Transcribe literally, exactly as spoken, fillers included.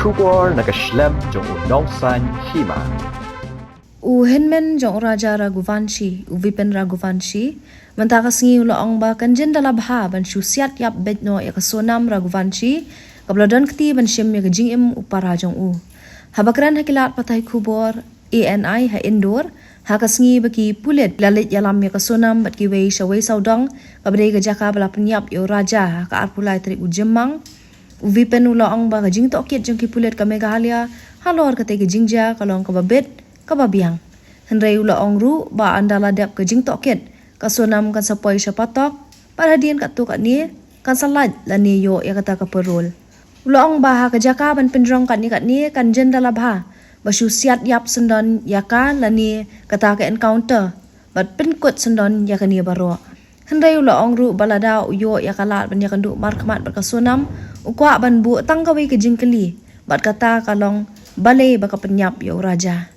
Khubor na ka shlem jong u Nongsaiñ Hima. U hynmen jong u Raja Raghuvanshi, u Vipin Raghuvanshi, mynta ka sngi u la ong ba kan jin da la bha ban shu siat ïap beit noh ïa ka Sonam Raghuvanshi, kaba la don kti ban shim ïa ka jingim u para jong u. Haba kren ha ki lad pathai khubor A N I ha Indore, ha ka sngi ba ki pulit la leit ïalam ïa ka Sonam bad kiwei shawei sawdong, kaba dei ka jaka ba la pynïap ïa u Raja ha ka arphew lai tarik u Jymmang, u Vipin u la ong ba ka jingtohkit jong ki pulit ka Meghalaya halor katei ka jingjia ka long kaba bit kaba biang. Hynrei u la ong ruh ba ynda la dep ka jingtohkit, ka Sonam kan sa poi sha patok, bad hadien katto katne kan sa lait lane ïoh ïa kata ka parole. U la ong ba ha ka jaka ban pynjrong katne katne kan jin da la bha ba shu siat ïap syndon ïa ka lane kata ka encounter, bad pynkut syndon ïa kane baroh. Hynrei u la ong ruh ba lada u ïoh ïa ka lad ban ïakynduh markhmat bad ka Sonam, u kwah ban buh tang kawei ka jingkylli bad kata ka long balei ba ka pynïap ïa u Raja.